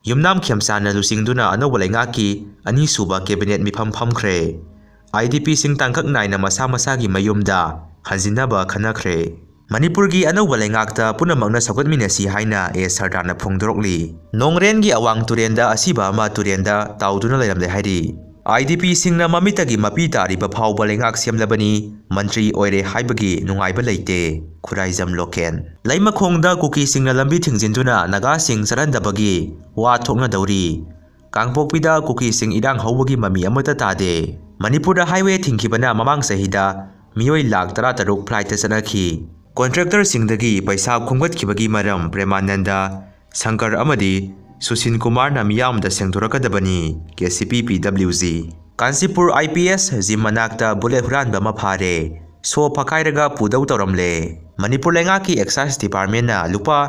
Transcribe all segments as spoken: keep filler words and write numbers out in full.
ꯌꯨꯝꯅꯥꯝ ꯈꯦꯝꯆꯥꯟꯅ ꯂꯨꯆꯤꯡꯗꯨꯅ ꯑꯅꯧꯕ ꯂꯩꯉꯥꯛꯀꯤ ꯑꯅꯤꯁꯨꯕ cabinet ꯃꯤꯐꯝ ꯐꯝꯈ꯭ꯔꯦ꯫ IDPꯁꯤꯡ ꯇꯥꯡꯀꯛ ꯅꯥꯏꯅ ꯃꯁꯥ ꯃꯁꯥꯒꯤ ꯃꯌꯨꯝꯗ ꯍꯟꯖꯤꯟꯅꯕ ꯈꯟꯅꯈ꯭ꯔꯦ꯫ ꯃꯅꯤꯄꯨꯔꯒꯤ ꯑꯅꯧꯕ ꯂꯩꯉꯥꯛꯇ ꯄꯨꯝꯅꯃꯛꯅ ꯁꯧꯒꯠꯃꯤꯟꯅꯁꯤ ꯍꯥꯏꯅ ꯑꯦ ꯁꯔꯗꯥꯔꯅ ꯐꯣꯡꯗꯣꯔꯛꯂꯤ꯫ ꯅꯣꯡꯔꯦꯟꯒꯤ ꯑꯋꯥꯡ ꯇꯨꯔꯦꯟꯗ ꯑꯁꯤꯕ ꯑꯃ ꯇꯨꯔꯦꯟꯗ ꯇꯥꯎꯗꯨꯅ ꯂꯩꯔꯝꯂꯦ ꯍꯥꯏꯔꯤ꯫ IDPꯁꯤꯡꯅ ꯃꯃꯤꯠꯇꯒꯤ ꯃꯄꯤ ꯇꯥꯔꯤꯕ ꯐꯥꯎꯕ ꯂꯩꯉꯥꯛ ꯁꯦꯝꯂꯕꯅꯤ, ꯃꯟꯇ꯭ꯔꯤ ꯑꯣꯏꯔꯦ ꯍꯥꯏꯕꯒꯤ ꯅꯨꯡꯉꯥꯏꯕ ꯂꯩꯇꯦ꯫ ꯈꯨꯔꯥꯏꯖꯝ ꯂꯣꯀꯦꯟ꯫ ꯂꯩꯃꯈꯣꯡꯗ ꯀꯨꯀꯤꯁꯤꯡꯅ ꯂꯝꯕꯤ ꯊꯤꯡꯖꯤꯟꯗꯨꯅ ꯅꯥꯒꯥꯁꯤꯡ ꯆꯠꯍꯟꯗꯕꯒꯤ ꯋꯥ ꯊꯣꯛꯅꯗꯧꯔꯤ꯫ ꯀꯥꯡꯄꯣꯛꯄꯤꯗ ꯀꯨꯀꯤꯁꯤꯡ ꯏꯔꯥꯡ ꯍꯧꯕꯒꯤ ꯃꯃꯤ ꯑꯃꯠꯇ ꯇꯥꯗꯦ꯫ ꯃꯅꯤꯄꯨꯔꯗ highway ꯊꯤꯡꯈꯤꯕꯅ ꯃꯃꯥꯡ ꯆꯍꯤꯗ ꯃꯤꯑꯣꯏ ꯂꯥꯈ ꯇꯔꯥ ꯇꯔꯨꯛ flightꯇ ꯆꯠꯅꯈꯤ꯫ Contractorꯁꯤꯡꯗꯒꯤ ꯄꯩꯁꯥ ꯈꯣꯝꯒꯠꯈꯤꯕꯒꯤ ꯃꯔꯝ ꯄ꯭ꯔꯦꯃꯥꯅꯟꯗ, ꯁꯪꯀꯔ ꯑꯃꯗꯤ ꯁꯨꯁꯤꯟ ꯀꯨꯃꯥꯔꯅ ꯃꯤꯌꯥꯝꯗ ꯁꯦꯡꯗꯣꯔꯛꯀꯗꯕꯅꯤ꯫ KCP PWG꯫ Kanchipur IPS gym ꯃꯅꯥꯛꯇ bullet ꯍꯨꯔꯥꯟꯕ ꯑꯃ ꯐꯥꯔꯦ꯫ ꯁꯣ ꯐꯥꯈꯥꯏꯔꯒ ꯄꯨꯗꯧ ꯇꯧꯔꯝꯂꯦ꯫ ꯃꯅꯤꯄꯨꯔ ꯂꯩꯉꯥꯛꯀꯤ Excise Departmentꯅ ꯂꯨꯄꯥ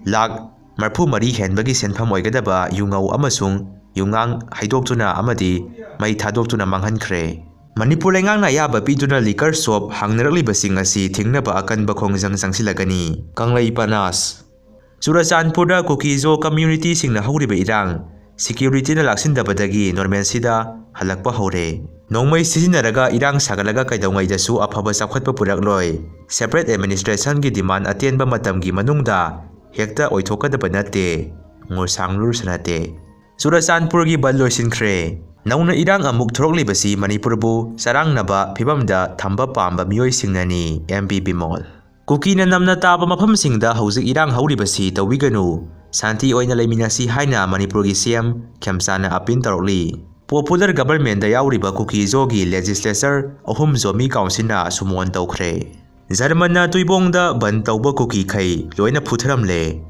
ꯂꯥꯈ ꯃꯔꯤꯐꯨ ꯃꯔꯤ ꯍꯦꯟꯕꯒꯤ ꯁꯦꯟꯐꯝ ꯑꯣꯏꯒꯗꯕ ꯌꯨꯉꯧ ꯑꯃꯁꯨꯡ ꯌꯨꯉꯥꯡ ꯍꯩꯗꯣꯛꯇꯨꯅ ꯑꯃꯗꯤ ꯃꯩ ꯊꯥꯗꯣꯛꯇꯨꯅ ꯃꯥꯡꯍꯟꯈ꯭ꯔꯦ꯫ ꯃꯅꯤꯄꯨꯔ ꯂꯩꯉꯥꯛꯅ ꯑꯌꯥꯕ ꯄꯤꯗꯨꯅ liquor shop ꯍꯥꯡꯅꯔꯛꯂꯤꯕꯁꯤꯡ ꯑꯁꯤ ꯊꯤꯡꯅꯕ ꯑꯀꯟꯕ ꯈꯣꯡꯖꯪ ꯆꯪꯁꯤꯜꯂꯒꯅꯤ꯫ ꯀꯪꯂꯩ ꯄꯅꯥꯁ꯫ ꯆꯨꯔꯆꯥꯟꯄꯨꯔꯗ ꯀꯨꯀꯤ-ꯖꯣ communityꯁꯤꯡꯅ ꯍꯧꯔꯤꯕ ꯏꯔꯥꯡ, securityꯅ ꯂꯥꯛꯁꯤꯟꯗꯕꯗꯒꯤ normalcyꯗ ꯍꯜꯂꯛꯄ ꯍꯧꯔꯦ꯫ ꯅꯣꯡꯃꯩ ꯁꯤꯖꯤꯟꯅꯔꯒ ꯏꯔꯥꯡ ꯁꯥꯒꯠꯂꯒ ꯀꯩꯗꯧꯉꯩꯗꯁꯨ ꯑꯐꯕ ꯆꯥꯎꯈꯠꯄ ꯄꯨꯔꯛꯂꯣꯏ꯫ Separate administrationꯒꯤ demand ꯑꯇꯦꯟꯕ ꯃꯇꯝꯒꯤ ꯃꯅꯨꯡꯗ ꯍꯦꯛꯇ ꯑꯣꯏꯊꯣꯛꯀꯗꯕ ꯅꯠꯇꯦ꯫ ꯉꯨꯔꯁꯥꯡꯂꯨꯔ ꯁꯅꯥꯇꯦ꯫ ꯆꯨꯔꯆꯥꯟꯄꯨꯔꯒꯤ ꯕꯟ ꯂꯣꯏꯁꯤꯟꯈ꯭ꯔꯦ꯫ ꯅꯧꯅ ꯏꯔꯥꯡ ꯑꯃꯨꯛ ꯊꯣꯔꯛꯂꯤꯕꯁꯤ ꯃꯅꯤꯄꯨꯔꯕꯨ ꯆꯔꯥꯡꯅꯕ ꯐꯤꯚꯝꯗ ꯊꯝꯕ ꯄꯥꯝꯕ ꯃꯤꯑꯣꯏꯁꯤꯡꯅꯅꯤ, M P ꯕꯤꯃꯣꯜ꯫ ꯀꯨꯀꯤꯅ ꯅꯝꯅ ꯇꯥꯕ ꯃꯐꯝꯁꯤꯡꯗ ꯍꯧꯖꯤꯛ ꯏꯔꯥꯡ ꯍꯧꯔꯤꯕꯁꯤ ꯇꯧꯕꯤꯒꯅꯨ, ꯁꯥꯟꯇꯤ ꯑꯣꯏꯅ ꯂꯩꯃꯤꯟꯅꯁꯤ ꯍꯥꯏꯅ ꯃꯅꯤꯄꯨꯔꯒꯤ C M ꯈꯦꯝꯆꯥꯟꯅ appeal ꯇꯧꯔꯛꯂꯤ꯫ Popular governmentꯗ ꯌꯥꯎꯔꯤꯕ ꯀꯨꯀꯤ-ꯖꯣꯒꯤ legislature ꯑꯍꯨꯝ ꯖꯣꯃꯤ councilꯅ ꯁꯨꯃꯣꯟ ꯇꯧꯈ꯭ꯔꯦ꯫ ꯖꯔꯃꯟꯅ ꯇꯨꯏꯕꯣꯡꯗ ꯕꯟ ꯇꯧꯕ ꯀꯨꯀꯤꯈꯩ ꯂꯣꯏꯅ ꯐꯨꯊꯔꯝꯂꯦ꯫